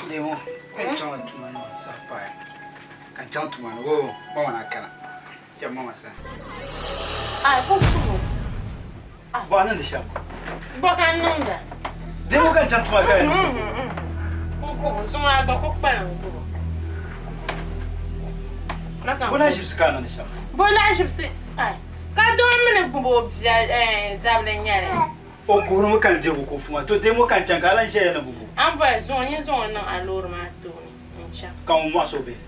Demo, ai chaŋ tuma ni saha paai ka n chaŋ tuma ni o ma na kana chɛ ma sa. Ai ku kubu. Bɔ a niŋdi shɛm? Bɔ ka n niŋda? Demo ka n chaŋ tuma ka yɛn Ku kubu zuŋɔ a gba ku kpalim gbubi. Bɔ lahiʒibisi ka a niŋdi shɛm? Bɔ lahiʒibisi ai Ka doo mini gbubi o bia zabili n-nyɛ li. O kuhirimi ka n deegi o kofu maa. To deemi o ka n chaŋ ka a lan ʒiɛya ni bubu. A ni bɔri zuŋɔ nyin zaŋ o niŋ a loori maa tooni n-chaŋ. Ka ŋun mɔɣisi o bihi.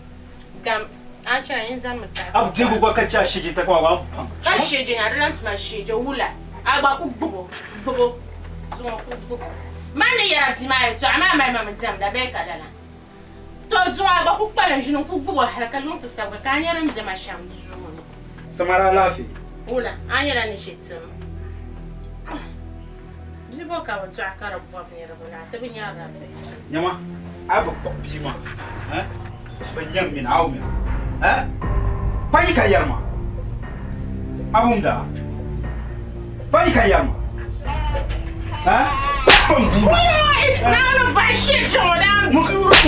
Dam a ni chana nyin zaŋmi taɣisi A bi deegi o gba ka chɛ a shijinta ka a baŋ. Ka shijina, di lan tuma shije wula? A gba ku gbib o, gbib o, zuŋɔ ku gbib o. Man ni yɛra bia maa yɛtɔɣa maa mali ma mi diɛmda bee ka lala? To zuŋɔ a gba ku kpalim ʒini n-ku gbib o hal ka yuŋ ti sabigi ka a nya din be ma shɛm duu ŋɔ ni. Samara alaafee. Wula, a nyɛla ni ʒe tim. Bia bɔ ka bɛ dɔɣi ka di bɔbi niriba la, ti bi nyarila bɛ. Nyama, a bi kpuɣi bia maa, eh? Bɛ nyam mina, a wumya, eh? Pa yi ka yɛri ma, a wumda? Pa yi ka yɛri ma, eh? Kpam bia maa. Naawuni bahi shee kpe ŋɔ daa n tuuri.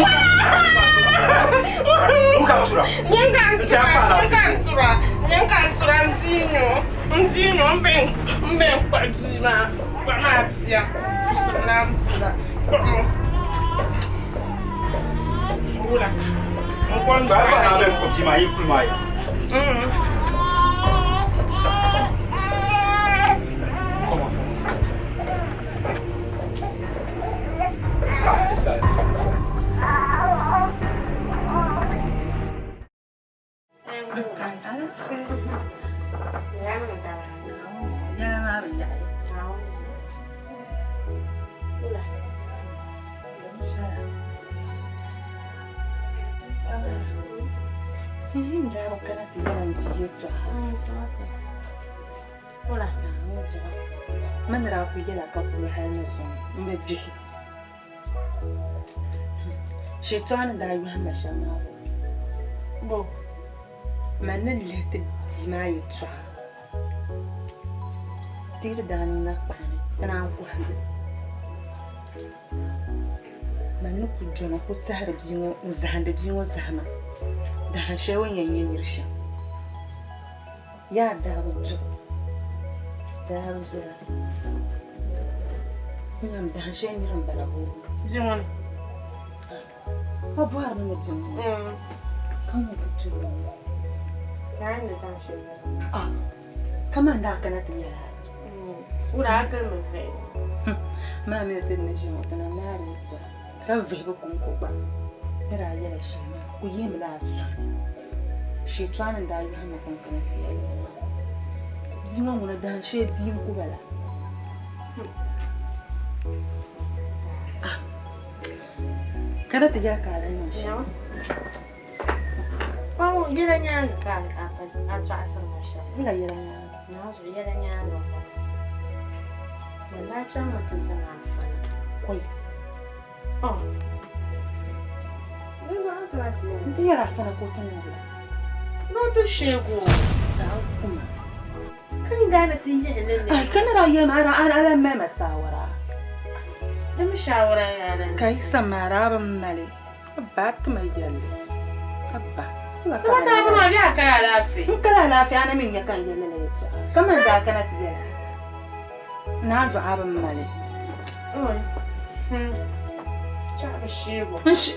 N ka tura. N ka n tura, n ka n tura, n ka n tura, n bia n-nyɛ o, n bia n-nyɛ o, m bɛ m bɛ n kpuɣi bia maa, kpuɣi maa bia, pusim naa m-pula, kpuɣimi o. Wula, n ko n Ba ba naa bɛ n kpuɣi bia maa, yi kuli maa ya. Come on, come on, come on. Man ni daa kuli yɛla ka kuli hali ni zuŋɔ m bi gbihi. Shitɔɣu ni daa yɔhim ma shɛm maa bɔ? Man ni lihi ti bia maa yɛtɔɣa di yi ti daa niŋ na kpahi ni ti naan kɔhi li. Man ni kuli dɔni n-kuli tɛhiri bia ŋɔ n-zahindi bia ŋɔ zahima dahin shɛli o ni yɛn nyɛ nir shɛm. Yaa daa bi duɣi, daa bi viɛla. N nyam dahin shɛli nira m-bala hoo. Bia ŋɔ ni. A bɔhiri mi ni bia ŋɔ ni ka ŋun ku duri ŋɔ. Naa ni dahin shɛli nira. Ah, kaman daa kana ti yɛli a. Wula a gili mi vihi. Maa mi ti ni ʒi ŋɔ ti na naari yɛltɔɣa ka vihi bi kɔŋko gba ni daa yɛla shɛli maa ku yihimi la a suhu ni. Shitɔɣu ni daa yɔhim ma ka n kana ti yɛli o maa, bia ŋɔ ŋuna dahin shee bia n-ku ba la. Ah, kana ti yɛli ka a lahi niŋ shɛm. Paŋ yɛla nyaaŋa ka a tɔɣisiri ma shɛm. Wula yɛla nyaaŋa? Naanzu yɛla nyaaŋa m-bɔŋɔ. Man daa chaŋmi ti zaŋ afa na. Kɔi. Oh. Dinzuɣu n kana ti yɛli. N ti yɛli afa na ka o ti niŋ wula? Ni o ti sheegi o. Daa kuma. Ka ni daa ni ti yihi li ni. Ai, ka ni daa yɛli ma a lan mali ma saawara. Di mi shaawara yaa lan. Ka yi sa maa daa bi mali. A ba ti ma yɛlli. A ba. Sabata a bini maa bɛ a kali alaafee? N kali alaafee a na mi nya ka n yɛli lala yɛltɔɣa. Kaman daa kana ti yɛli a. Naanzu a bi mali. Chaɣ bi sheego. N shi.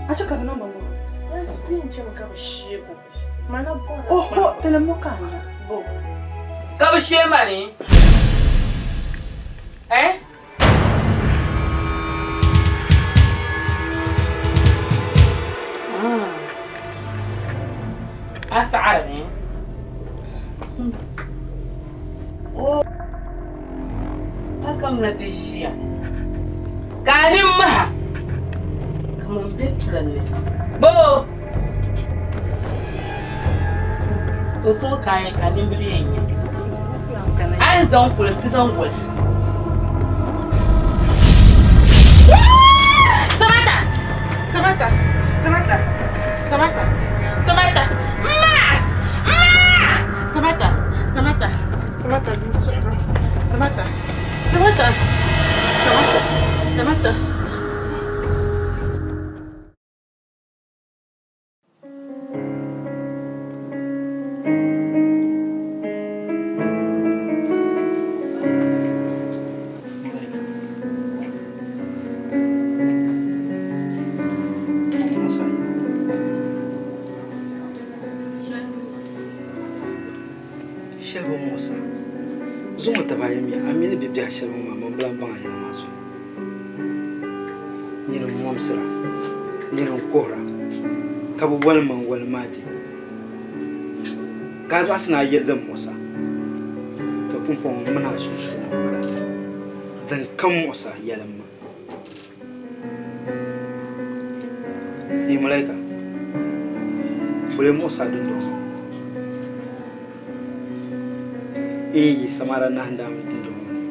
A chɛ ka di niŋ bɔmbɔŋɔ. Bɛ ni chɛmi ka bi sheego. Mana bɔra. Oho, ti ni mo ka a nya. Bo. Ka bi shee ma ni? Eh? A saɣari mi? O a kamina ti ʒiya ka a nini maha kaman bɛ tula ni. Boo! To zuŋɔ ka a yɛn ka nimbili yɛn nya. A yɛn zaŋ kuli nti zaŋ wolisi. Samata! Samata! Samata! Samata! Samata! Mma! Mma! Samata! Samata! Samata dim suɣulo. Samata! Samata! Samata! Samata! Shɛli bi muɣisa zuŋɔ taba ayi mi a mi ni bibiɛhi shɛli ŋɔ maa man bi lahi baŋ a yɛla maa zuɣu Nyini m-mɔmsira, nyini n-kuhira, ka bi walim ma n-walim maa je, ka a zaɣisi ni a yɛli din muɣis a. To pumpɔŋɔ m mini a sunsuuni m-bala, din kam muɣis a, yɛlim ma. Bee malaika, boli muɣis a dundɔŋ ni. Eei, Samara nahindaami dundɔŋ ŋɔ ni.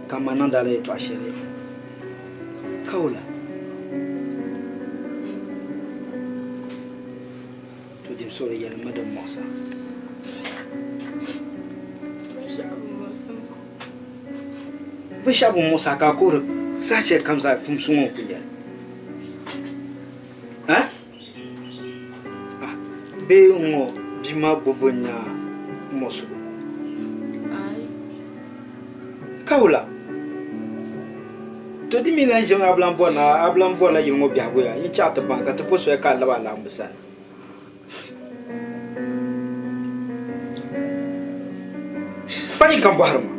Ka ma niŋdi a la yɛtɔɣ shɛli ka wula? To dim suhuri yɛli ma din muɣis a. Binshɛɣu bi muɣis a ka a kuhiri saha shɛli kam zaa kumsi ŋɔ n-kuli nyɛ li. Ha? Ah, bee ŋ-ŋɔ bia maa gbubbu n-nya muɣisigu? Ka wula? To di mi lan ʒimi a bi lan bɔri ni a bi lan bɔrila yili ŋɔ biɛhigu ya? N chaɣ ti baŋ ka ti po soya ka a lab a laɣimbu sani. Pa nyin ka m bɔhiri ma.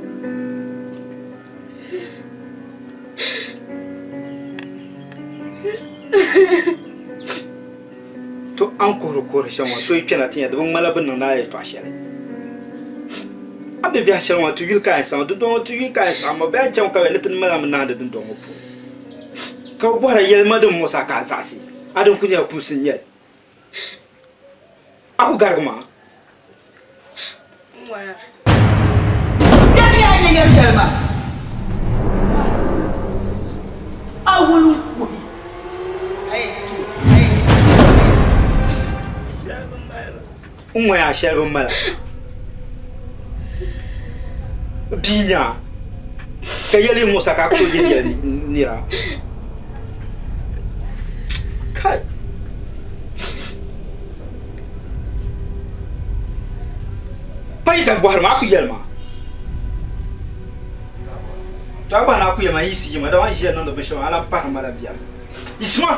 To a ni kuhiri kuhiri shɛm ŋɔ, so yi kpɛna ti nya di bi ŋmanila bɛ niŋdi a yɛtɔɣ shɛli. A ni be biɛhi shɛli ŋɔ, ti yuli ka a yɛn saɣim, dindɔŋ ŋɔ ti yuli ka a yɛn saɣim ma, bɛ yɛn chaŋ ka bɛ ni ti mali a mi naandi dindɔŋ ŋɔ puuni. Ka bɛ bɔhiri a yɛli ma din muɣis a ka a zaɣisi, a din kul nyɛla kumsi n-nyɛ li. A ku garigi ma? Kpɛm yaa nyɛ yɛli shɛli maa. A wuli n-kuhi. A yɛn ti o, a yɛn ti o, a yɛn ti o. Shɛli bi mali ba. N ŋɔ yaa shɛli bi mali a. Bia nyaa ka yɛli Musa ka a ku tooi yɛli yɛli nira. Kai! Pa yi ka bɔhiri ma, a ku yɛli ma. To a gba ni a ku yɛli ma n yiɣisi yima, dama a ni ʒiya niŋdi binshɛli maa, a lan pahiri ma la biɛri. Yiɣisima!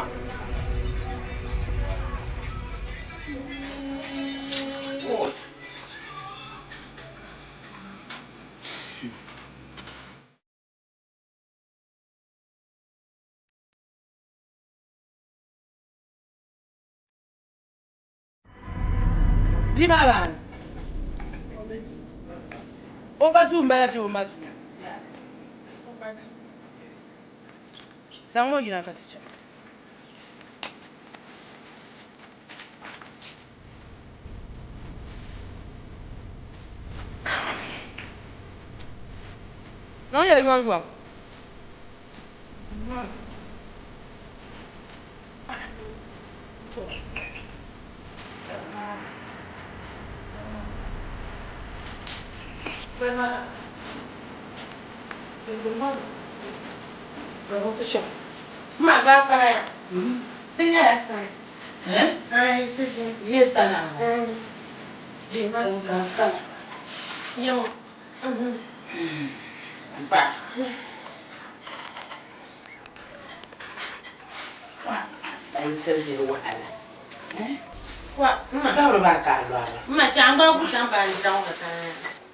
Bia maa baani o ba duu m-bala bee o ma duu? Zaŋmi o yina ka ti chaŋ. Niŋya yomyom.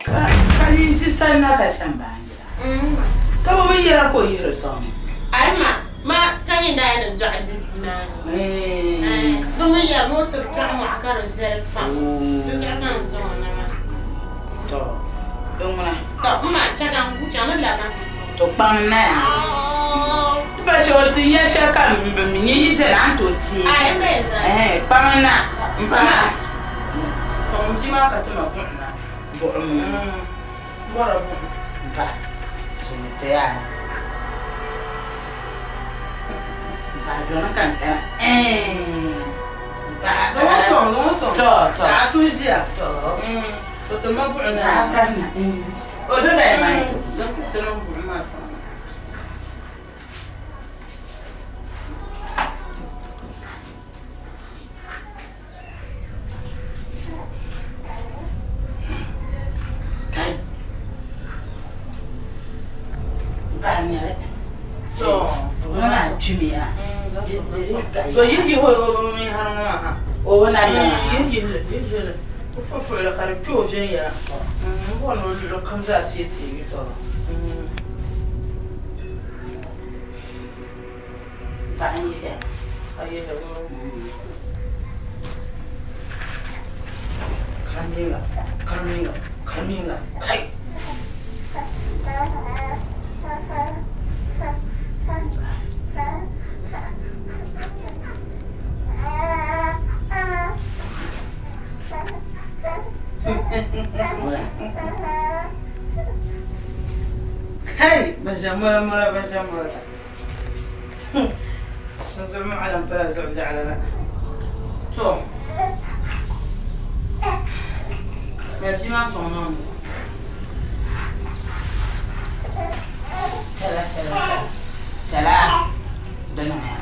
Ka yi ʒi sanna ka shɛm baanjira, ka bɛ bi yɛra ka o yihiri sɔŋ. Ayi ma, ma ka nyin daa ni dɔɣi di bia maa ni. Bɛ mi yɛri ni o ti dɔɣi mɔɣu ka di viɛli pam. Di zuɣu ka n zaŋ o na maa. Tɔ, di ŋuna. Tɔ, m ma, chɛ ka n guui chaŋ ni labina ti puuni. Tɔ, kpaŋ n naya. Ti pa shɛli o ti nya shɛli ka m bi mi, nyin yi beni a ni tooi teei. Ayi, m ba yɛn zaŋ. Ɛhɛn, kpaŋ n na, m pa maa. Bia maa ka ti ma buɣim na. Buɣim? M bɔrila buɣim. M paɣa, ʒimi ti yaa. M paɣa dɔni ka n kana. M paɣa. Zaŋ o sɔŋ, zaŋ o sɔŋ. Tɔ, tɔ. Ka a so ʒiya. Tɔ. To ti ma buɣim na. A kanna. O ti daya maa. Ti niŋ buɣim maa sɔŋ. Kai. Ba nyɛli. To. O na tumi ya. To yi yihi o mi hari ŋɔ maa ha. O na Yi yihi li, yi yihi li. O fuɣifuɣi li ka di kpe o viɛnyɛla. M bɔri ni o luɣili kam zaa teei teegi. Paɣa n yihiya. A yihi Karamiŋga, karamiŋga, karamiŋga, kai! Kai! Ba ʒe mɔla mɔla, ba ʒe mɔla. Sunsuuni mɔɣili m-pala zuɣu biɛɣu la. To, mali bia maa sɔŋ niŋ li. Chala chala chala di niŋya.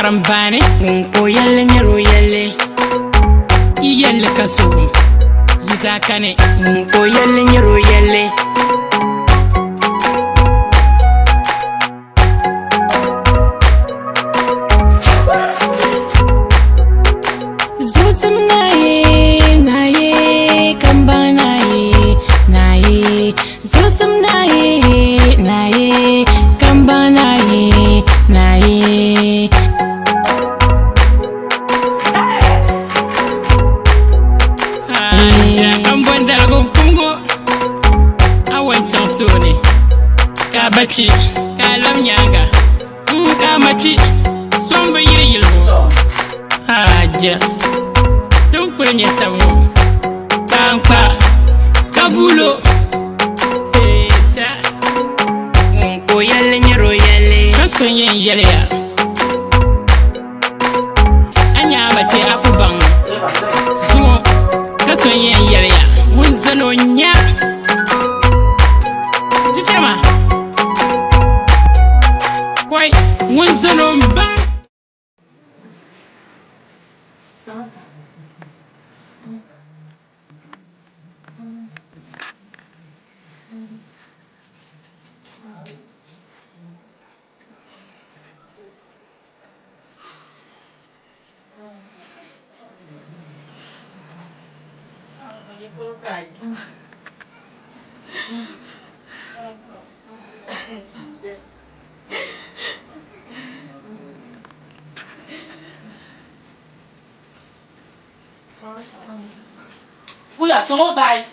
Karimbaani ŋun ka o yɛlli nyɛri o yɛlli yi yɛlli ka so wum yi zaa kani ŋun ka o yɛlli nyɛri o yɛlli. Zuɣusim naye naye kamba naye naye Zuɣusim naye naye kamba naye naye N bɔndaligu n-kumgu a wan chaŋ tooni ka a ba kpi ka a lab nyaaŋa ka a ma kpi so m-bi yiri yilibu. Haajɛ! Ti ni kuli nya tab ŋɔ kpaankpa ka guul o. Eeh cha! Ŋun ka o yɛlli nyɛri o yɛlli ka so n-yɛn yɛli ya. A nya a ma kpe a ku baŋ zuŋɔ ka so n-yɛn yɛli ya ŋun zani o nya. Ti chama kɔi ŋun zani o m-baŋ. Wula sɔŋ o bahi.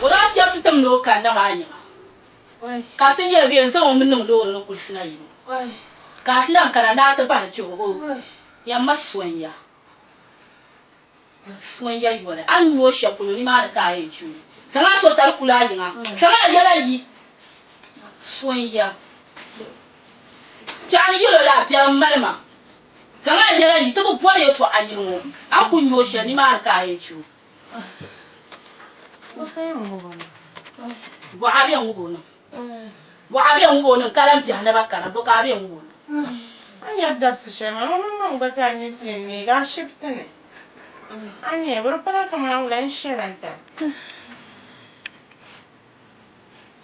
O daa chɛbisi tim ni o kanna maa yiŋa. Ka ti nyɛ bɛ yɛn zaŋ o mi niŋ loori ni kulisi na yino. Ka a ti lan kana ni a ti bahi kpe o, yɛmma sonya. Sonya yoli. A ni nya o shɛli polo nimaani ka a yɛn chɛ o. Zaŋ a sotali kuli a yiŋa. Zaŋ a yɛla yi. Sonya. Chɛ a ni yɛl o la, biɛrim mali ma. Zaŋ a yɛla yi. Ti bi bɔri yɛtɔɣa nyin ŋɔ. A ni kul nya o shɛli nimaani ka a yɛn chɛ o. Bɔ a bɛ ŋub o niŋ? Bɔ a bɛ ŋub o niŋ ka lan biɛhi ni ba kana? Bɔ ka a bɛ ŋub o niŋ? A ni nyari dabisi shɛli maa, mamaŋmaŋ gba zaa ni ti yɛn neegi ashibiti ni. A nya, bɛ di pala kaman wula n-shɛla n-tali.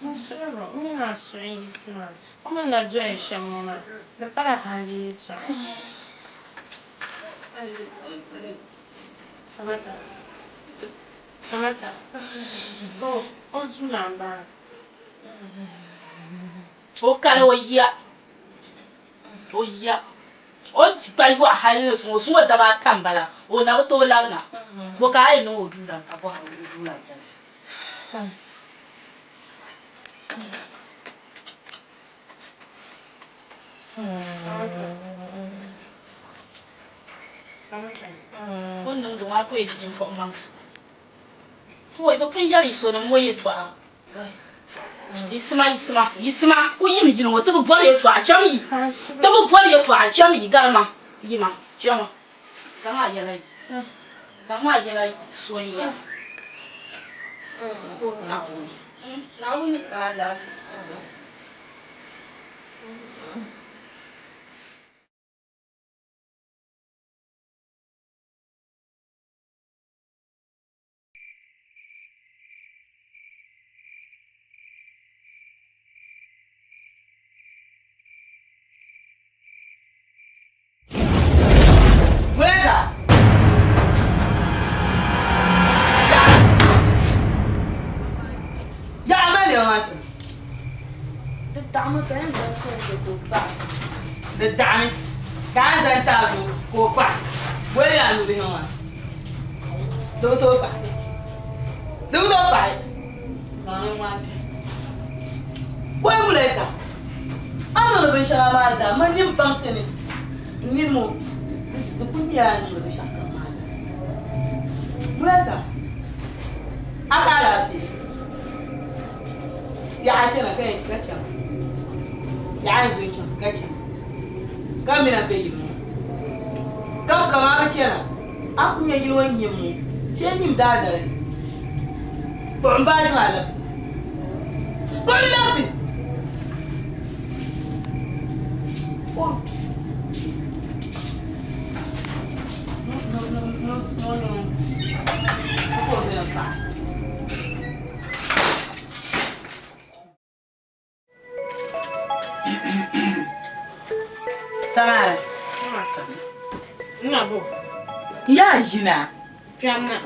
N suhiri o, n ni na suhi yiɣisi maa, o mi ni na doya shɛm ŋɔ maa, di pala hali yɛltɔɣa. Samata, Samata, o, o duu la m-bala. O kali o ya, o ya, o ni kpa yɔɣu hali ni zuŋɔ, zuŋɔ daba ata m-bala, o na bi tooi labina. Bɔ ka a yɛn niŋ o duu la ka bɔhiri o duu la yɛla? O ni niŋdi ŋɔ a ku yɛn di ninvuɣ maŋsi. Woi, bɛ pun yɛli yi so ni ŋɔ yɛtɔɣa. Yiɣisima, yiɣisima, yiɣisima, ku yim yili ŋɔ, ti bi bɔri yɛtɔɣa, cham yi. Ti bi bɔri yɛtɔɣa, cham yi, galima, yima, chama. Zaŋ a yɛla yi, zaŋ a yɛla yi, so n-ya. Naawuni, Naawuni ka alaafee. Muleka! Yaɣa ma nɛma maa chana. Di daɣimi ka yɛn zaŋ ti o zuɣu ka o paɣi. Di daɣimi ka a yɛn zaŋ ti a zuɣu ka o paɣi. Boli a nubihi ŋɔ maa. Di ku tooi paɣi. Di ku tooi paɣi. Zaŋ li ŋmaai kpe. Kɔi Muleka, a ni niŋdi binshɛŋa maa zaa, man nini baŋsi ni n nini ŋɔ di kul nyɛla a ni niŋdi binshɛɣukam maa zaa. Muleka, a ka alaafee? Yaɣa a chana ka yɛn ka chana. Yaɣa a yɛn zo n-chaŋ ka chana. Ka mina be yili ŋɔ. Kam kam a bi chana, a ku nya yili ŋɔ nyim ŋɔ shee nyim daadali. Kpuɣim baaji maa labisi. Kpuɣim li labisi! No, no. Ka o zaya paɣi. Samara. Ina bo. Yaa yina. Kpɛmna.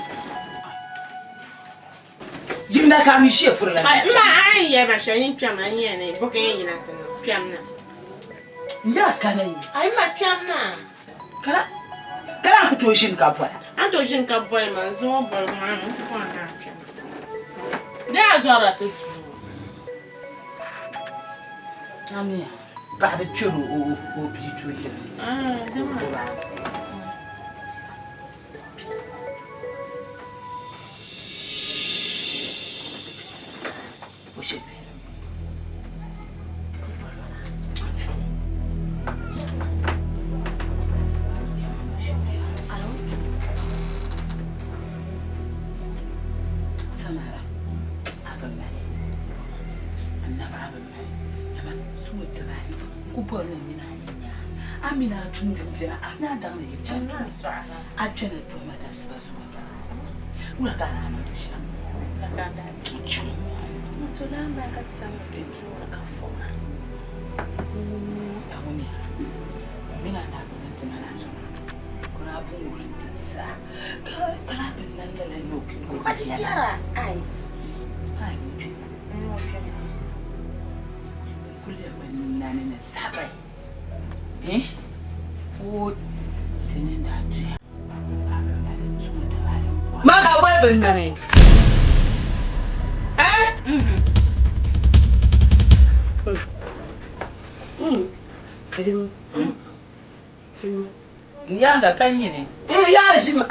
Yimna ka mi ʒiya furila. Ai, ma a yi yɛ ba shɛli yin kpɛmna n yɛ ni bo ka yɛn yina ti niŋ kpɛmna. N yaa kana yi. Ai ma kpɛmna. Kana kana n ku tooi ʒini ka bɔla. A tooi ʒini ka bɔli ma n zuŋɔ bɔligu maa ni n ku kɔŋ ni a kpɛmna. Di a zɔrila ti duu. Amiya paɣa bi kpɛri o bia tooi yiri. Ah, dama. Samara, a bi mali anaba a bi mali ama suŋɔ tibahi n ku bɔri ni nyina a yi nya a mini a tumdi n-dira a ni a daŋ ni yi chaŋ a kpɛna puhima dasiba zuŋɔ wula ka a daa niŋdi shɛm? Ma ka boli binnani. Eh? Yaaŋa ka nyini. Yaa ʒimi.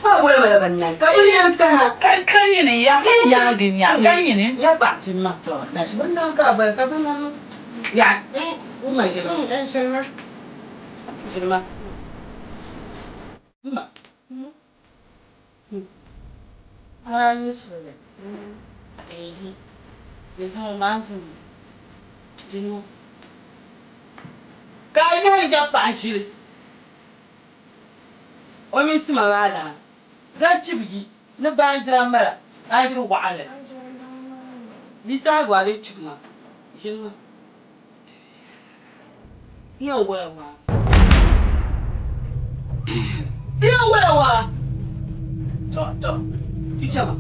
Ma boli bala binnani. Ka bi yɛn kana. Ka nyini ya ka yaangi nya ka nyini. Ya paɣa ti ma to. Na shi binnani ka boli ka binnani. Ya. Ma ʒimi. Ʒimi. Ma. Ka a nyɛhi ya paɣa ʒili o mini tima maa lana ka chibi yi ni baanjira m-bala baanjiri waɣinli di saha gba a lee chibi ma ʒili ma. Yɛn wala waa. Yɛn wala waa. To to ti chama.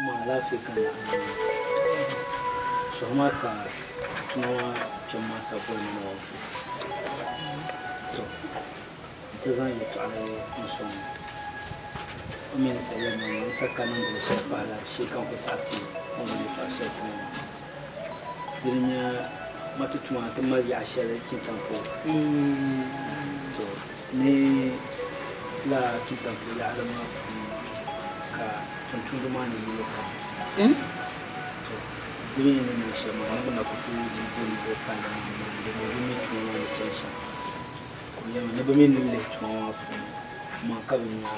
Ma alaafee ka n laɣim niŋ suhu maa ka tuma maa kpɛm maa sa boli ma na office to n ti zaŋ yɛltɔɣali n sɔŋ o mi ni sa yɛli ma n sa ka niŋdi li shɛli pahila shee ka n ku saɣi ti o ni yɛltɔɣa shɛli ti ma maa dini n-nyɛ ma ti tuma ti mali yaɣa shɛli Kintampo to ni lala Kintampo yaɣali maa puuni ka tumtumdi maa ni yuli kam. To di mi ni niŋ shɛm maa ni bɛ na ku tooi di bo ninvuɣ palli maa ni di nyɛ bɛ mi tuma maa ni chani shɛm. Ka o yɛli ma ni bɛ mi ni lihi tuma maa puuni man ka bɛ nya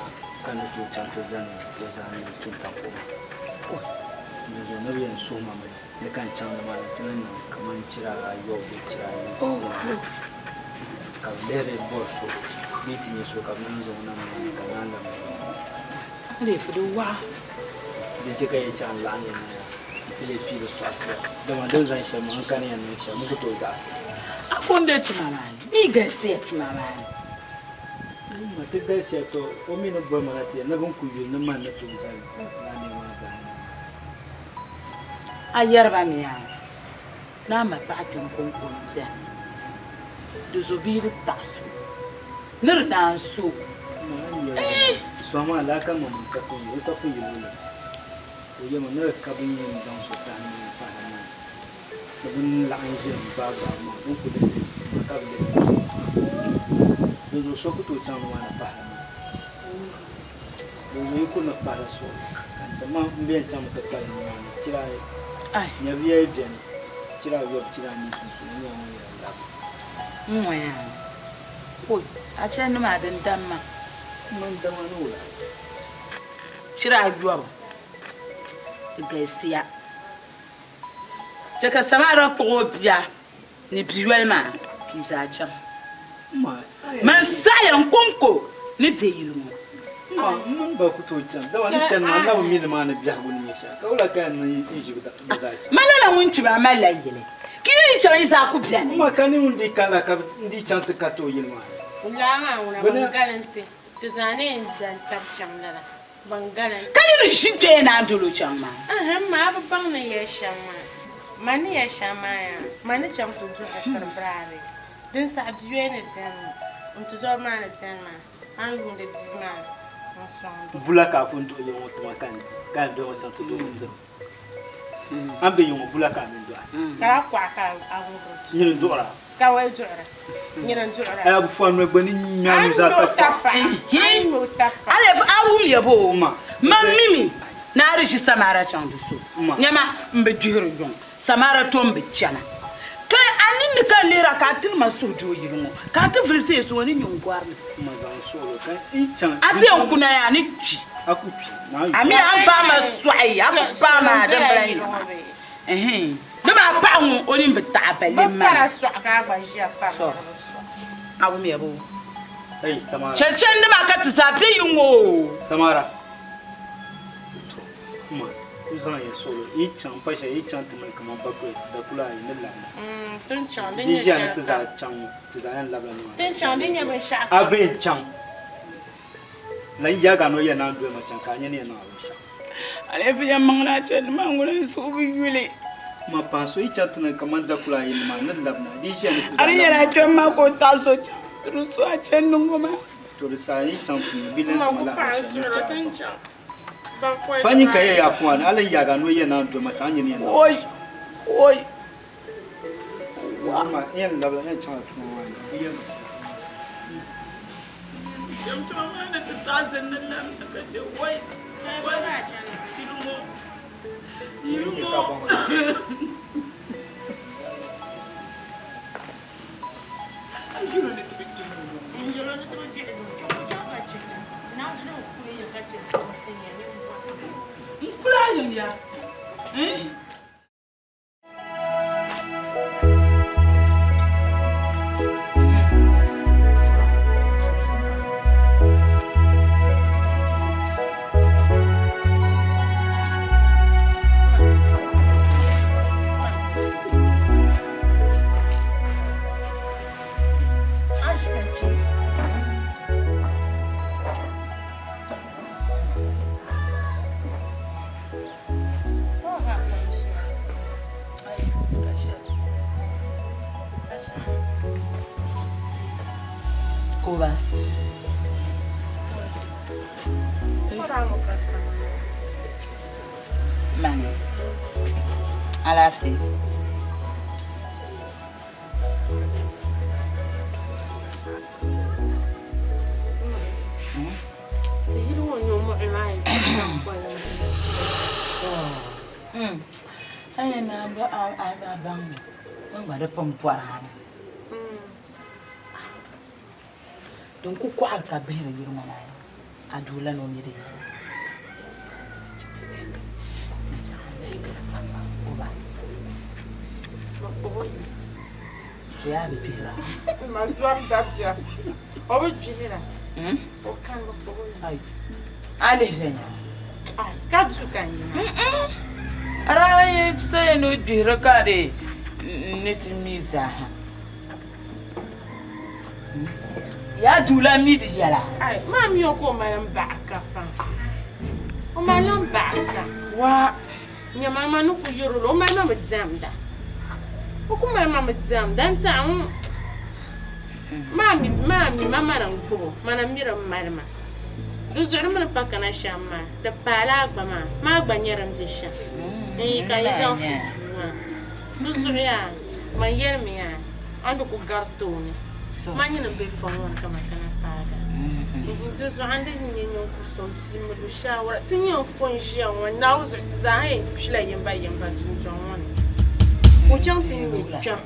ka ni tooi chaŋ ti zani bɛ zaa ni Kintampo maa. Dinzuɣu ni bɛ yɛn suhi ma mi ni ka n chaŋ nimaani ti ni niŋ kaman chira ayɔbu bee chira ayi ka bɛ lihiri bɔri so bɛ yi ti nya so ka bɛ naan zaŋ o na nimaani ka naan lan bɔri o. A leei di waɣa. Din chɛ ka yi chaŋ n-laɣim ya na yaa nti lee piigi tɔɣisiya, dama di ni zaŋ shɛli maa n kani ya niŋ shɛm, n ku tooi zaɣisi. A ko m-be tuma maa ni, mi galisiya tuma maa ni. Ma ti galisiya tɔ, o mi ni boli ma na ti ya ni bɛ ni ku yuli ni man ni tooi zali lala nɛma maa zaa ni. A yɛri ba mi yaa ni a ma paɣa kpɛm kɔŋko m-beni, di zo bɛ yi di taɣi so ni di naan so. Sɔŋ maa laa ka ma mini sapun yili, o sapun yili o la. Ka o yɛli ma ni di ka bɛ ni yɛn zaŋ so tahi ni bɛ pahi la maa ni bɛ ni laɣim ʒini n-gbaai gbaai maa, bɛ ni ku lihi li maa ka bɛ lihi li so. Dinzuɣu so ku tooi chaŋ ni maa ni pahi la maa. Dinzuɣu yi kuli ni pahi la so ka n chaŋ maa m-be yɛn chaŋmi ti kpalim ni maa ni chira ayi. Nyɛviya yi beni, chira ayɔbu chira anii sunsuuni n nyɛla ŋun yɛn labi. N ŋɔ yaa. Oi, a chandi maa din dam ma. Man dama ni wula? Chira ayɔbu, di galisiya. Chɛ ka Samara kpuɣ o bia ni biyoli maa ka yi zaa chaŋ. Man saɣiya n kɔŋko ni be yili ŋɔ. Ma, m mini ba ku tooi chaŋ, dama ni chani maa n na bi mi nimaani biɛhigu ni nyɛ shɛli, ka wula ka yɛn niŋ n ʒi bɛ zaa chaŋ? Ma lala ŋun kpi maa malila yili, ka yi yi chaŋ yi zaa ku beni. Ma, ka ni ŋun dii kanila ka n dii chaŋ ti kariti o yili maa ni? Lala maa ŋuna ban galinti, ti zaa ni yɛn dan tab chaŋ lala. Ka yi ni ʒi kpɛya naan dol o chaŋ maa? Ɛhɛm, maa bi baŋ ni yɛli shɛm maa. Ma ni yɛli shɛm maa yaa, ma ni chaŋ ti duɣiri tiri biraari. Din saɣi biyoli ni beni ŋɔ, n tizɔri maa ni beni maa, a ni yuundi bia maa n-sɔŋdi o. Bula ka a pun duɣi yiŋ ŋɔ ti ma ka n di, ka yɛn duɣi ŋɔ chaŋ ti duɣi tiri o. A ni be yiŋ ŋɔ, bula ka a mini duɣi? Ka a kɔɣa ka a ŋubiri du. Nyini n-duɣira. Ka wali duɣira. Nyini n-duɣira. A yaa bi fo a noli gba ni ŋme a nuzaa A ni tapaɣa. ŋme o tapaɣa. A leei a wum ya boo? Man mimi ni a di ʒi Samara chaŋ di so. Nyama, m bi gbihiri yuŋ, Samara tom bi chana. Ka a ninni ka n lihira ka a tiri ma suhudoo yili ŋɔ, ka a ti vilisi Yesu ŋɔ ni nyɛ n gɔri ni. A ti yɛn kuna yaa ni kpi. A mi a ni paai ma sɔɣi, a ku paai ma din bila nyɛ ma. Ɛhɛn, di maa paɣa ŋɔ o nini bi taɣi balle ma ni. To, a wumya boo? Chɛlichɛlindi maa ka ti zaa be yi ŋɔ o. Ma, ku zaŋ ya suɣulo, yi chaŋ pa shɛli, yi chaŋ ti mini kaman bakɔi dakula ayi ni labina. Di ʒiya ni ti zaa chaŋ ŋɔ, ti zaa yɛn labila nimaani. A be n-chaŋ, lan yaagi a ni o yɛn naan doli ma chaŋ ka a nya ni yɛn niŋ a binshɛɣu. Aleefu yɛlimaŋli a chani maa ŋuni n suhu bi yuli. Ma paɣa so yi chaŋ ti niŋ kaman dakula ayi nimaani ni labina, di ʒiya ni ti zaa A di labina. yɛli a kpɛm maa ka o taɣi so chaŋ ti di so a chandi ŋɔ maa. To di saha yi chaŋ ti mi bi lan ti ma lahabali shɛli ni chaɣ a. Pa nyin ka yɛ ya fua ni a lan yaagi a noli yɛn naan doli ma chaŋ nyini yɛn naan. Oi! Oi! Wa. Ma yɛn labila yɛn chaŋla tuma maa ni bi yɛn. Chaŋ tuma maa ni ti taɣi zini ni lamdi ka chɛ oi! Oi! Yili ŋɔ! Yili ŋɔ! N kuli a yiŋ ya. Koba. Mani. Alaafee. Din ku kɔɣiri ka bihiri yili ŋɔ maa ni, a duu lan o mi di yɛla. O yaa bi gbihira. Ma zɔri dabiɛm. O bi gbihira. O kani bi kpuɣi o. Ai. A lihi viɛnyɛla. Ai, ka du ka n yina. A daa yi sayi ni o gbihiri ka di ni ti mi zaaha. Yaa duu la mi di yɛla. Ai, maa mi o ka o mali m baɣa ka pam. O mali m baɣa ka. Wa. Nyama ma ni ku yuri o mali ma mi diɛmda. O ku mali ma mi diɛmda n tiɛha ŋun maa mi maa mi ma mana n gbubi o mana miri m mali ma. Di zuɣu di mi ni pa kana shɛm maa di paala a gba maa maa gba nyɛ din be shɛm n yi ka yi zaŋ su duu maa. Di zuɣu yaa man yɛlimi yaa a ni ku gari tooni man nyini m-be fɔŋ ŋɔ ni ka man kana paagi a. Di zuɣu a ni dii nyɛ ninkuri so m-pii mi lu shaawara. Ti nyɛ n-fo n-ʒiya ŋɔ Naawuni zuɣu ti zaa ha yɛn kpila yimbayimba dundɔŋ ŋɔ ni. O chaŋ ti nya kpɛm.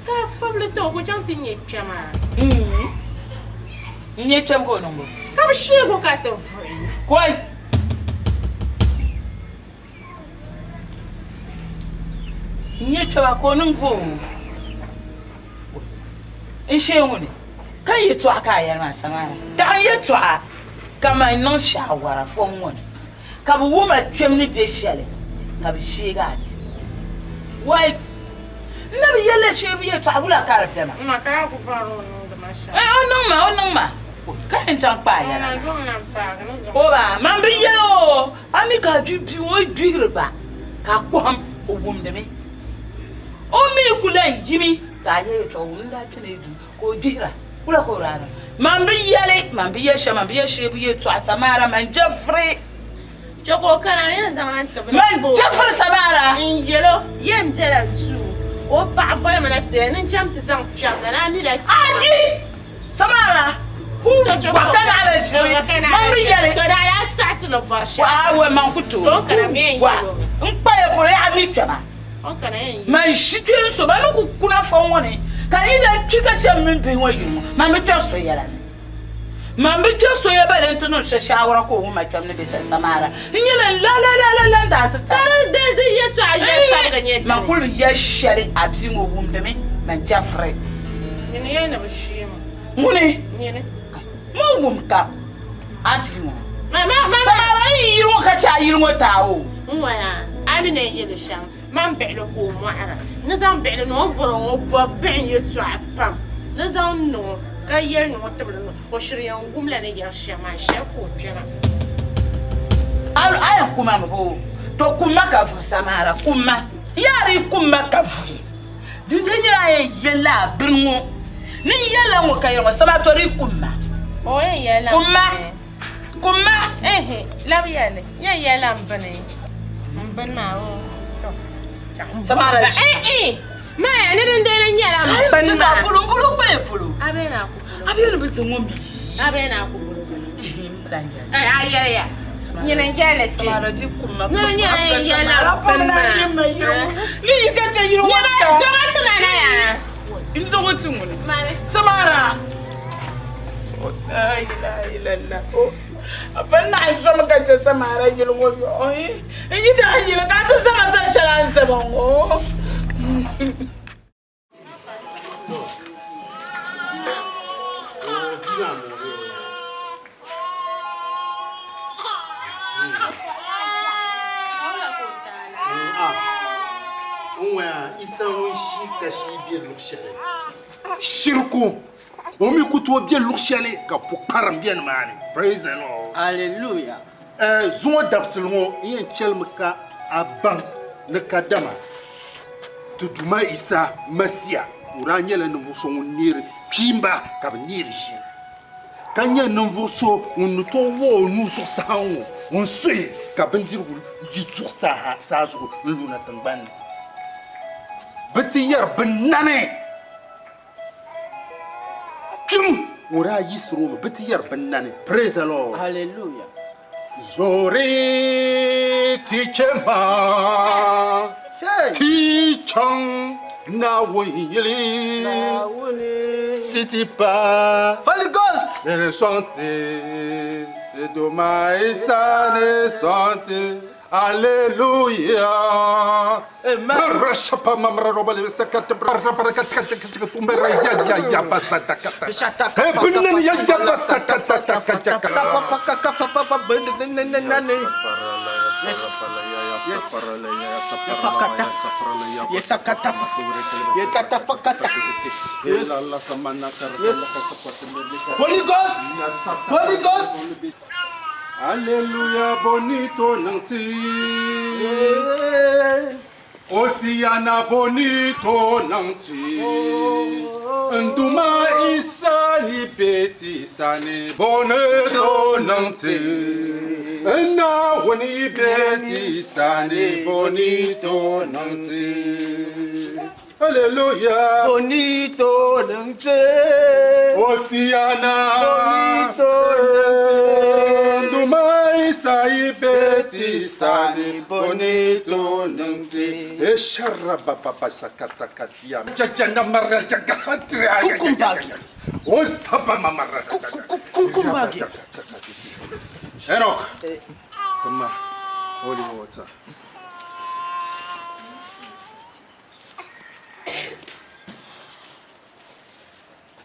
Ka a fabili ti o ka o chaŋ ti nya kpɛma. N nya kpɛm ka o niŋ bo? Ka bɛ sheeg o ka ti vuhi. Koi! N nya kpɛma ka o niŋ bo? N shee ŋuni ka n yɛtɔɣa ka a yɛli maa Samara? Taɣi n yɛtɔɣa ka man niŋ shaawara fɔŋ ŋɔ ni ka bɛ wum a kpɛm ni be shɛli ka bɛ sheeg a bia. Wai! N na bi yɛli la sheebu yɛtɔɣa wula ka di be maa? M ma ka a ku bɔri o niŋdi ma shɛm. O niŋ ma, o niŋ ma ka yɛn chaŋ kpaai yɛla maa. O ba, man bi yɛli o, a mi ka a gbi bia ŋɔ gbihiri gba ka a kɔhim o wumdimi. O mi ku lan yimi ka a yɛli yɛtɔɣa wum n daa kpɛna yi duu ka o gbihira wula ka o daa niŋ. Man bi yɛli, man bi yɛli shɛm, man bi yɛli sheebu yɛtɔɣa Samara, man Jɛfiri. Chɛ ka o kana n yɛn zaŋla n tibili Man kpa o. Jɛfiri Samara. N yɛl o, Yɛn bela duu ka o paɣa boli ma na ti yɛli ni n chaŋ ti zaŋ kpɛm na ni a mi la kpɛma. A di Samara, gba ka naɣila ʒiri man bi yɛli. To daa yaa saɣi ti ni bɔri shɛli. Wa wa man ku tooi. To o kana mi yɛn Wa yɛl o mi. n kpaya polo yaa mi kpɛma. O kana yɛn yɛl o. Man ʒi kpe n so, man ni ku kuna fɔŋ ŋɔ ni ka yi daa kpi ka chɛ m mini bihi ŋɔ yili ŋɔ, man bi kpɛri so yɛla ni. Man bi kpɛri so ya bale nti niŋ so shaawara ka o wum a kpɛm ni be shɛli Samara. N nyɛla n la la la la la n-daa ti Ka tari. di di yɛtɔɣa yɛli pariga nyɛ dini? Man kul bi yɛli shɛli a bia ŋɔ wumdimi, man Jɛfiri. Nyini yɛli ni bi sheem o. Ŋuni? Nyini. Man wum ka a bia ŋɔ. Ma ma ma. Samara n yi yili ŋɔ ka chɛ a yili ŋɔ taai o. N waya, a mi ni n yɛli shɛm, man biɣili ka o mɔɣira. Ni zaŋ biɣili ni o ni bɔri o ŋɔ bɔri biɣi n yɛtɔɣa pam. Ni zaŋ niŋ o ka yɛli ni o tibili ni o shiri yɛn wumla ni yɛri shɛm maa shɛli ka o kpɛma. A yɛn kuma mi boo? To kumma ka vuhi Samara, kumma. Yaa di kumma ka vuhi. Di lee nyɛla a yɛn yɛlila a bini ŋɔ. Ni yɛlila ŋɔ ka yɛli ŋɔ Samara to di kumma. O yɛn yɛlila Kumma. Kumma. Ehe, labi yɛli. Yɛn yɛlila n bini. N bini maa o. To. Samara. Eh eh. Maya, ni din dee ni nyɛla n bini maa. Ka polo, n polo kpee polo. A bee na ku polo. A bee ni bi ti ŋɔ mi. A bee na ku polo. A yɛli ya. Nyini n yɛli ti. Samara di kumma. Nyini nyɛla n yɛla n bini maa. Ni yi ka chɛ yili ŋɔ ta. Nyɛma, zaŋ ti ma na ya. N zaŋ o ti ŋuni. Samara. La ilaha illallah. A pa naɣi zomi ka chɛ Samara yili ŋɔ yɔɣɔ. N yi daa yili ka a ti zaŋ a zali shɛli a ni zama ŋɔ. Shiriku o mi ku tooi be luɣ shɛli ka pukparim be nimaani. Praise the Lord. Hallelujah. Zuŋɔ dabisili ŋɔ n yɛn chɛlimi ka a baŋ ni kadama ti Duuma Yisa Masia o daa nyɛla ninvuɣ so ŋun neeri kpiimba ka bɛ neeri ʒim, ka nyɛ ninvuɣ so ŋun ni tooi wuɣi o nuu zuɣusaa ŋɔ n-suhi ka bindirigu yi zuɣusaa ha saa zuɣu n-luna tiŋgbani ni. Bɛ ti yɛri binnani. Kpim o daa yiɣisiri o mi bɛ ti yɛri binnani. Praise the Lord. Hallelujah. Zori ti chɛ ma ti chaŋ Naawuni yili ti ti pa Holy Ghost ni sɔŋ ti ti Duuma Yisa ni sɔŋ ti. Hallelujah. Amen. Holy Ghost. Holy Ghost. Hallelujah bonito niŋ ti Hosiana bonito niŋ ti N Duuma Isa yi be ti sani bonito niŋ ti N Naawuni yi be ti sani bonito niŋ ti Hallelujah. Bonito niŋ ti. Hosiana. Bonito niŋ ti. Duuma Isa yi be ti sani boni to niŋ ti Eshara baba sakata katia Jajana mara jagahatri Kukumbagi. O saba mamara Kukumbagi. Enoch Tama holy water.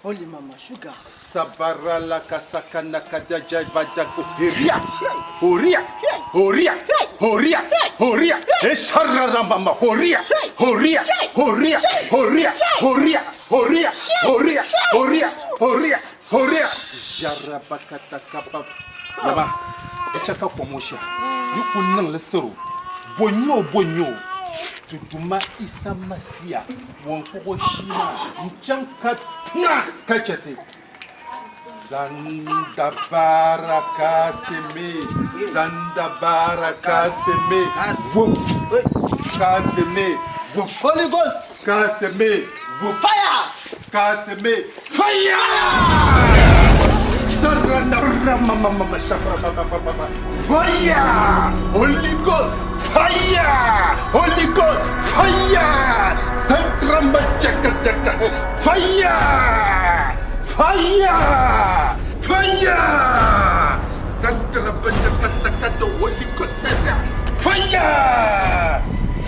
Holy mama sugar. Sabara la kasakana kadaja badako Horia Horia Horia Horia Horia Esharara mama Horia Horia Horia Horia Horia Horia Horia Horia Horia Horia Jarabakata kapa Yaba Chaka komosha Yuku niŋ li siro bonyo bonyo ti Duuma Isa Masia ŋun kpuɣi o shii maa n-chaŋ ka tiŋa ka chɛ ti. Zanda baraka seme, zanda baraka seme, wup, ka seme, wup. Holy Ghost. Ka seme, wup. Fire. Ka seme, fire! Sarana ramamama shafra ba Fire! Holy Ghost, fire! Holy Ghost, fire! Santramba chaka chaka, fire! Fire! Fire! Santramba chaka sakata Holy Ghost, fire!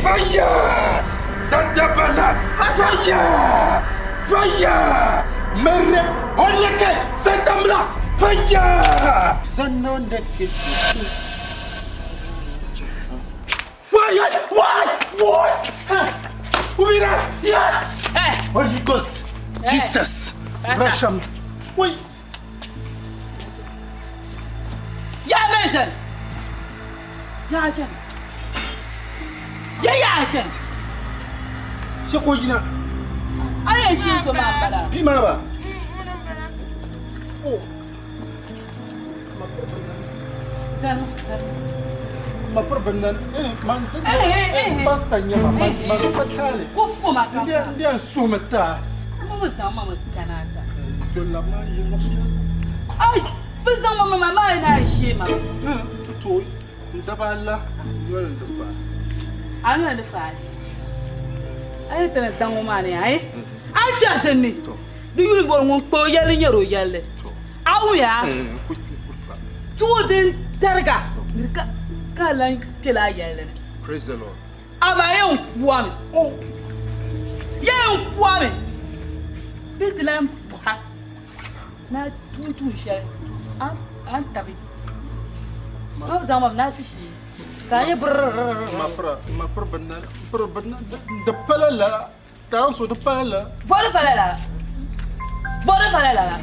Fire! Sandabala, fire! Fire! Mere, Oleke, Sandamla, fire! Sanoneke. Why? Why? Why? Ubira! Yeah! Hey! Holy Ghost! Hey. Jesus! Pastor. Rasham! Wait! Ya Mason! Ya Chen! Ya Ya Chen! Sheko yina! A yɛn shee so maa bala. Bi maa ba? Oh! Zani, zani. Ma piri binnan, man Eh, eh. pastor nyɛ ma, man man pa taali. Ko fo ma ka. N diya n suhumi taa. Mo bi zaŋ ma mi kana sa. Jolla maa yi luɣushɛli. Ai, bi zaŋ ma ma maa na shee ma. To n daba la yoli n di fa. A noli di fa. A yi tini daŋ ŋɔ maa ni ai. A chɛri din ni. Di yuli boli ŋun kpa o yɛlli nyɛri o yɛlli. A wuya. Tuo din tariga. Ni ka ka lan kpɛla a yɛlli ni. Praise the Lord. Amaa yɛn kuami. Oh. Yɛn kuami. Bɛ ti lan bɔha. Na tuun tuun shɛli. An tabi. Ma bi zaŋ ma na ti shee. Ka a nyɛ brrrr. Ma pira, ma piri binnan, piri binnan, di pala la, ka an so di pala la. Bɔli pala la. Bɔli pala la.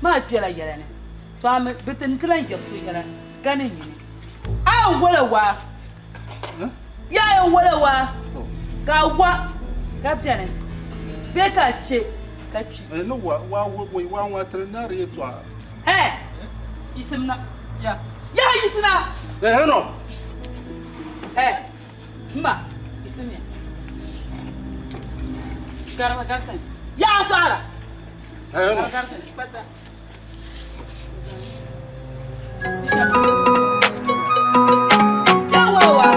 Maa kpɛla yɛla ni. To a mi bi ti n ti lan yɛri so yɛla ka ni nyini. A yɛn wala waa. Ya yɛn wala waa. Ka a wa ka bɛni. Bee ka a che ka kpi. Ni wa wa wa wa wa tiri naari yɛltɔɣa. Hey! Yisim na. Ya. Ya yisina. Eh, heno. Hey! Mma, yisim ya. Garba garsan. Ya sara. Heno. Garsan. Pasa. Ya wa wa.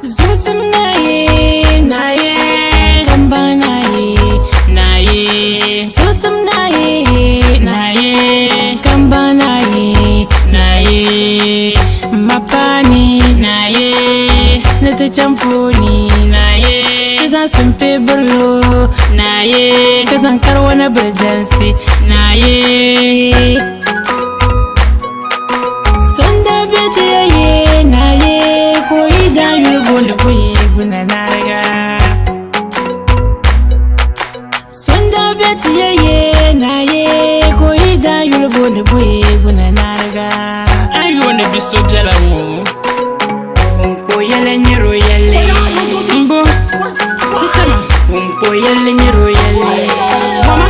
Zusum naye, naye, kamba naye, naye. Zusum naye, naye, kamba naye, naye. Mapani naye, nata chamfuni naye. Kazan simpe burlo naye, kazan karwana birjansi naye. Sonda bete ye naye, koyi da yurbo da koyi guna na riga. Sonda bete ye naye, koyi da yurbo da koyi guna na riga. Ayo ne biso biala wo. Unko yele nyero yele. Mbo. Tichama. Unko yele nyero yele. Mama.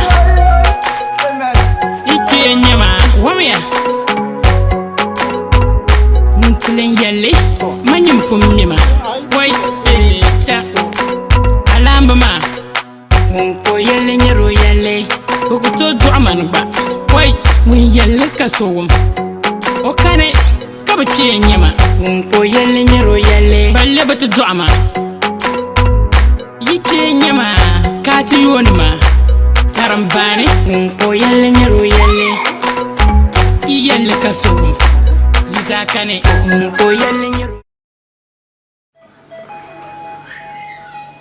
Bɛ ku tooi dɔɣi ma ni gba. Wai! Ŋun yɛli ka so wum o kani ka bɛ kpee n-nyɛ ma. Ŋun ka o yɛlli nyɛri o yɛlli balle bɛ ti dɔɣi ma. Yi kpee n-nyɛ ma ka a ti yooni ma karimbaani. Ŋun ka o yɛlli nyɛri o yɛlli yi yɛlli ka so wum yi zaa kani. Ŋun ka o yɛlli nyɛri o.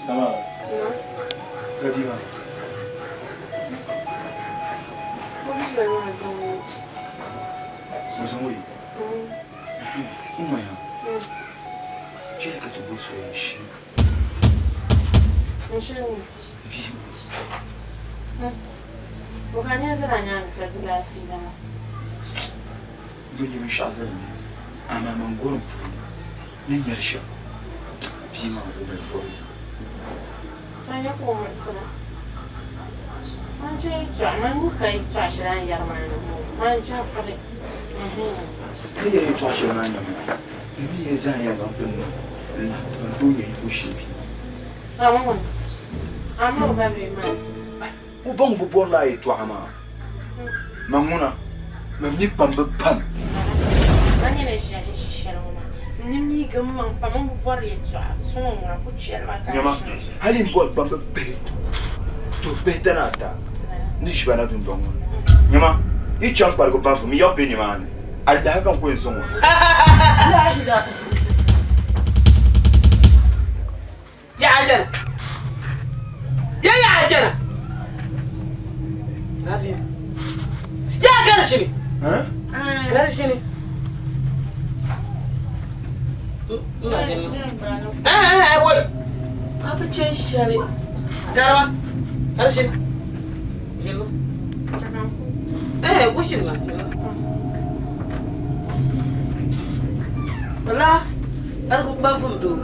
Sama. Gabi ma. Musango yi. Umaya. Chɛ ka ti bo so n-shi. N-shi ni. Bia. O ka nyɛ zira nyaanga ka dila fiila maa. Bɛ nya binshɛɣu zali ni, amaa man gorim puuni ni nyari shɛm, bia maa o mali bɔbigu. Ka nya ka o muɣisira. Man chɛ yɛtɔɣa, man wuhi ka yɛtɔɣa shɛli a ni yɛri maa ni bɔŋɔ, man chɛfiri, ɛhɛn. N ni yɛri yɛtɔɣa shɛli maa nyama, di mi yɛn zaŋ ya zaŋ ti niŋ n lahi ti ban tooi nya yiko shee bia. A mi ŋuni? A mi o ba bee man? O ba ŋun bi bɔrila a yɛtɔɣa maa. Man ŋuna, man mi kpambi pam. Man nyɛ ni ʒiya ʒi shɛli ŋɔ maa, n ni miigi m maŋ pam m bi bɔri yɛtɔɣa so ŋɔ ŋuna ku chɛli ma ka n Nyama, ʒi. hali m bɔri kpambi bihi tuhi bihi tana ata ni ʒi ba na dundɔŋ ŋɔ ni. Nyama, yi chaŋ kparigu banfu mi yaɣu be nimaani, alaha ka n ku yɛn sɔŋ o. Yaɣa chana. Ya yaɣa chana. Ya gari shini. Gari shini. Eh eh wol. Papa chen shari. Garma. Gari shini. Shini. Eh ku shini ma. Wala. Kparigu kpamfum doo.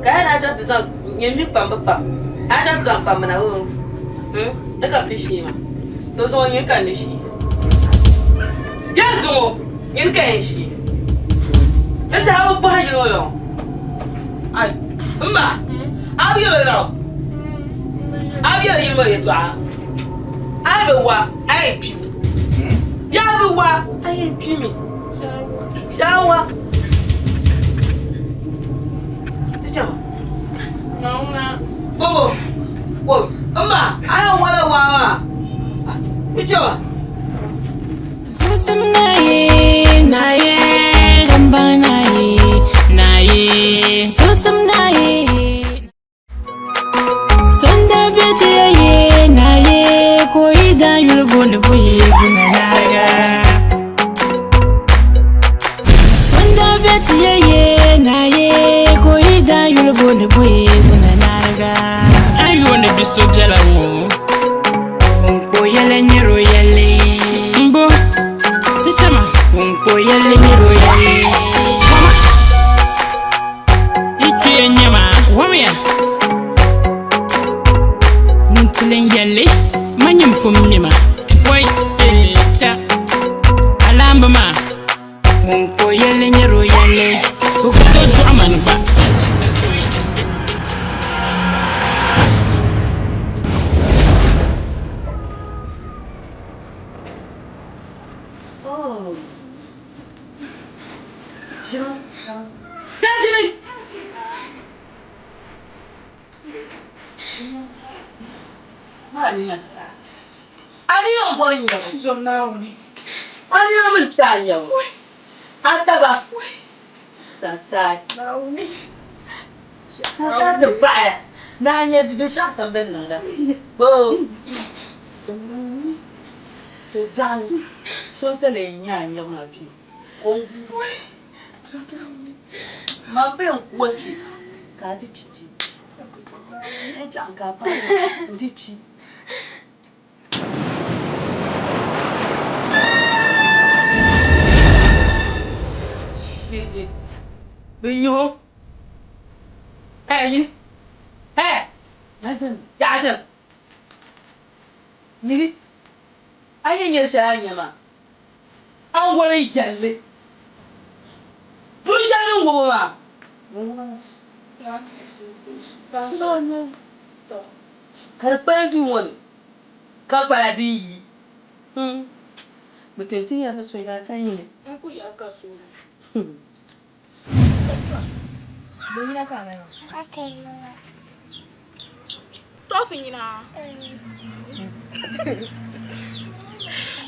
Ka a daa chaŋ ti zaŋ nyɛ mi kpambi pam, a daa chaŋ ti zaŋ kpambi na bee hmm, ni ka bɛ ti shee ma. To zuŋɔ nyini ka n ni shee. Yɛli zuŋɔ nyini ka yɛn shee. N tiɛha bi bɔhi yino yɔ. Ai, m ma, a bi yɛl o yɛɣu? A bi yɛl yino maa yɛtɔɣa? A yi bi wa, a yɛn kpimi. Yaa bi wa, a yɛn kpimi. Shawa. Ti chama. Bobo. Wo. Mma, aya wala wa ma. Ti chama. Zusim naye, naye, kamba naye, naye. Zusim naye. Sonda beti ye naye, ko ida yuli boli boye guna naga. Sonda beti ye naye, ko ida yuli boli boye guna naga. Ayo ne biso biɛla ŋɔ, ŋun kpo yɛli nyɛro yɛli. Mbo, ti chama, ŋun kpo yɛli nyɛro yɛli. Wama. Yi kpee n-nyɛ ma, wamiya. Ŋun tilin yɛlli, ma nyin pun mi ma. Wai, ee, cha, alaamba maa. Ŋun ka o yɛlli nyɛri o yɛlli, bɛ ku tooi dɔɣi ma ni gba. A yi nyari shɛli a ni nya maa, a ni wari yɛlli. Pun shɛli din wubi maa. Ka di kpalim duu ŋɔ ni. Ka kpala din yi. Bɛ ti ti yɛri so yaa ka nyini. N ku yɛri ka so. Tɔfi nyina.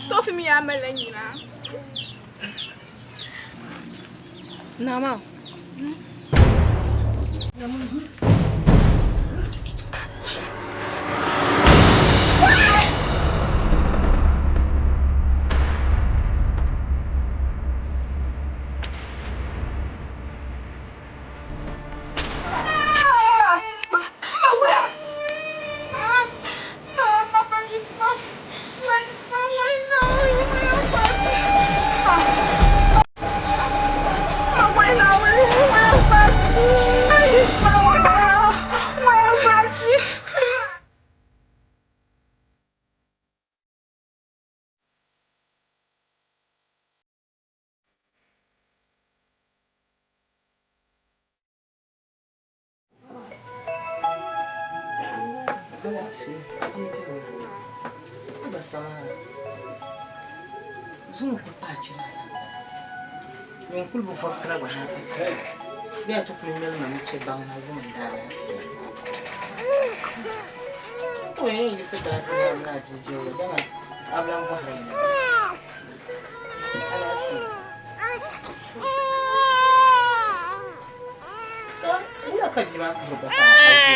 Tɔfi mi yaa malila nyina. Nama. Zuŋɔ kuli paai chira Nyin kuli bi vɔbisira gba na ti ti bee a ti kuli ŋmɛli ma nuche baŋ na yum n daa laafia. N ti yɛn yiɣisi kana ti nyaŋ ni a bia biɛwli dama a bi lan bɔhiri ni alaafee. Ka wula ka bia maa kuhiri gba ka a ʒiya?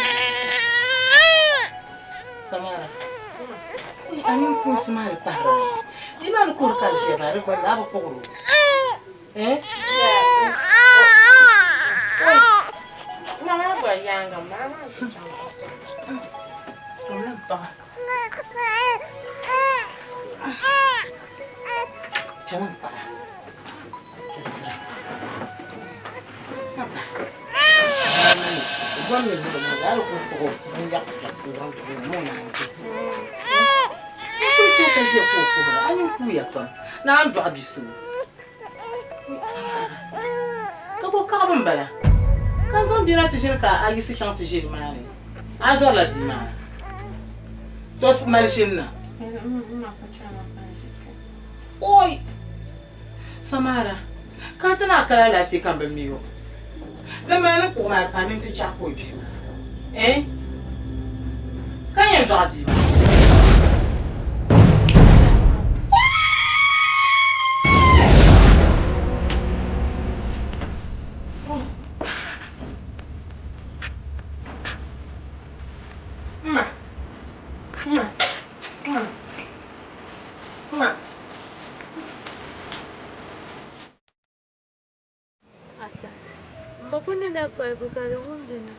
Samara, a nini kunsi maa di pahiri mi. Bia maa ni kuhiri ka a ʒiya maa di gbunni a bi kpuɣiri o. Eh? Mama gba yaaŋa maa maa ʒi chaŋ. Tomla m paɣa. Chana m paɣa. Chɛfura. Papa. Gom ni bɛ maa daa ku kpuɣi bin yaɣisi yaɣisi zaŋ ti o ni o naan di. N kuli tooi ka ʒiya ka o kuhira, a nini kuuya pam. Naan dɔɣi bi so. Samara, ka bɔ kaɣibu m-bala? Ka n zaŋ bia na ti ʒini ka a yiɣisi chaŋ ti ʒe nimaani. A zɔrila bia maa? To mali ʒini na. Oi! Samara, ka a ti na kala alaafee ka m bi mi o. Din mali ni kuɣu maa pa mini ti chaɣi ka o bihi maa. Eh? Ka yɛn dɔɣi bia maa. Ma. Ma. Ma. Ma. Ata. Mba ku ni na kpaligu ka di wumdi ni.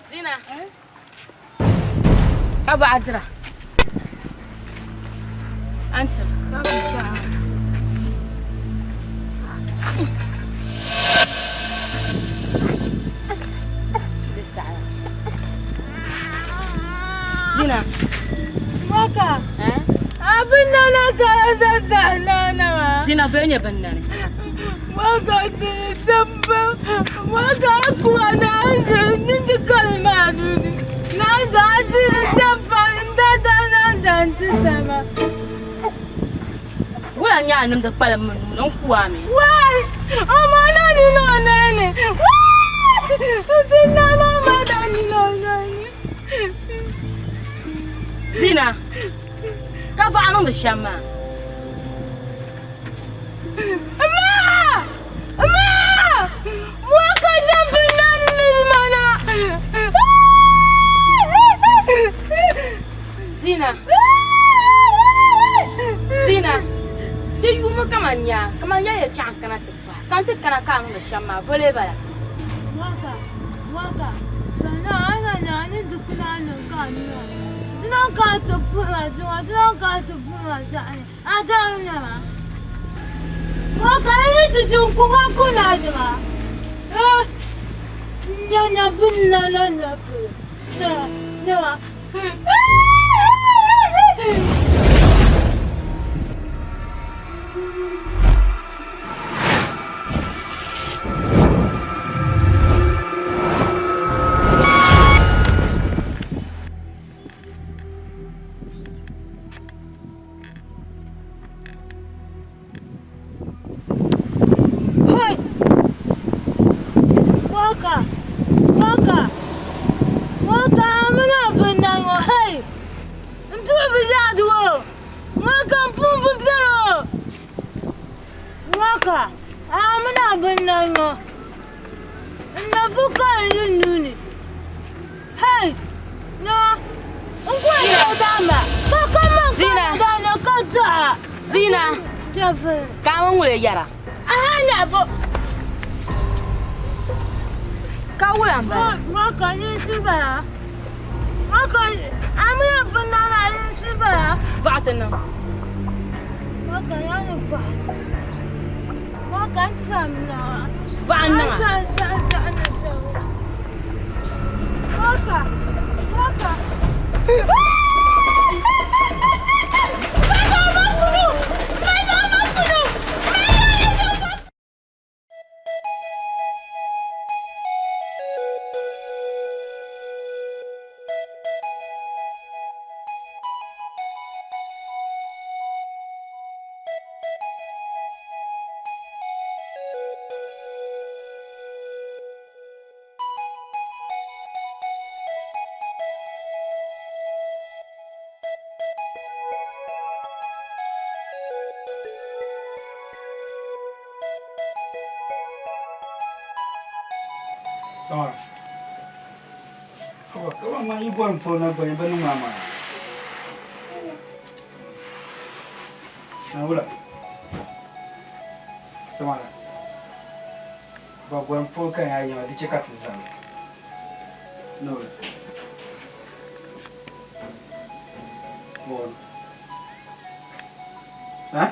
Zina. Abu Adira. Anti. Zina. Waka. A binnana ka a sa nana maa. Zina bɛ nyɛ binnani. Waka tini samba. Waka kuwa na zuri ni di kali maa duni. Na zaa tini samba n da da na dan ti sama. Wula nyɛ a nimdi kpalim mi nuu ni n ku a mi. Wai! Ama na ni na nani. Wai! Binnana ma da ni na nani. Zina, ka vaɣa niŋdi shɛm maa. Ma! Ma! Waka zaŋ binnani ni mana. Zina. Zina, di yuumi kaman nya, kaman ya ya chaŋ kana ti bɔhi, ka n ti kana ka a niŋdi shɛm maa, bole bala. Waka, waka, sannan ana na ni dukuna niŋ ka a niŋ dina ka a ti puhira zuŋɔ, dina ka a ti puhira zaɣini, a daŋ nama. Waka, yi ti ti kuŋa kuna dima. Eh, nya nya bin na na na polo. Nama, nama. binnani ŋɔ. N na fu ka n yi nuu ni. Hey! Naa! N ku yɛn niŋ daa maa ka ka niŋ ka Zina. daa na ka dɔɣa. Zina. Jɛfiri. Ka a mini ŋuni yɛra? Aha na bo. Ka wula m-bala? Ŋɔ ka ninsi bala. Ŋɔ ka a mi yɛn binnani a ninsi bala. Dɔɣa ti niŋ. Ŋɔ ka yaa ni bahi. Ŋɔ ka n tam naa. Dɔɣa n-niŋ a. N tam zaɣa zaɣa ni shɛli. Ŋɔ ka ŋɔ ka. Samara. Haba, ka ma yi bɔri m polo na gbani ba niŋ maa maa. Na wula. Samara. Ba bɔri m polo ka yaa yɛma di chɛ ka ti zali. Na wula. Bɔri. Ha?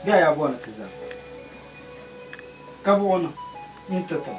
Bɛ a yaa bɔri ni ti zali. Ka buɣi niŋ n ti tim.